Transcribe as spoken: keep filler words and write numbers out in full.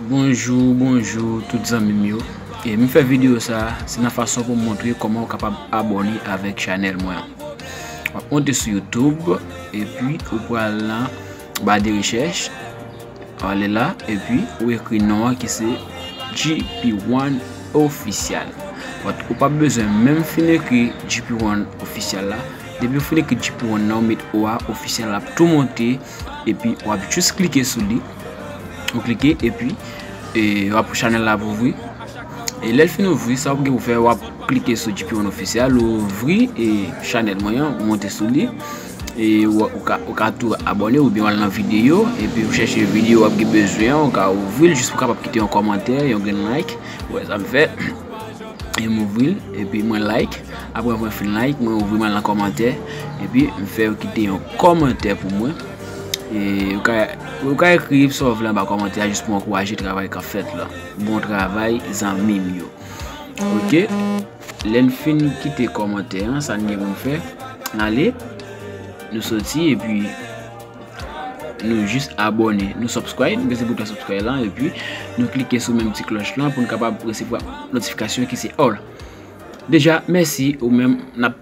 Bonjou, bonjou tout zanmi m yo. E m fè videyo sa, se nan fason pou m montre kòman ou kapab abòne avèk chanèl mwen an. W ap monte sou YouTube, epi ou pral nan ba de rechèch, w ale la, epi ou ekri non an ki se G P one Official. But ou p ap bezwen menm fin ekri G P one Official la. Depi ou fin ekri G P one nan, ou met o a, Official la ap tou monte, epi w ap jis klike sou li. Ou klike, epi e, w ap chanèl la ap ouvri. E lè l fin ouvri, sa w ap gen pou fè, w ap klike sou G P one Official, ou ouvri e chanèl mwen an, ou monte sou li. E w, ou ka, ou ka tou abòne oubyen w al nan videyo, epi ou chèche videyo w ap gen bezwen an, ou ka ouvri l jis pou w kapab kite yon kòmantè, yon grenn like. Ou wè sa m fè. E m ouvri l, epi mwen like. Apre mwen fin like, mwen ouvri, mwen al nan kòmantè, epi m fè yo kite yon kòmantè pou mwen. E ou ka, ou ka ekri sa w vle anba kòmantè a jis pou ankouraje travay k ap fèt la. Bon travay, zanmi m yo. Ok. Lè n fin kite kòmantè an, sa n gen pou n fè, n ale, nou soti, epi nou jis abòne, nou subscribe, nou peze bouton subscribe lan, epi nou klike sou menm ti klòch lan pou n kapab resevwa notifikasyon ki se all. Deja, mèsi ou menm, n ap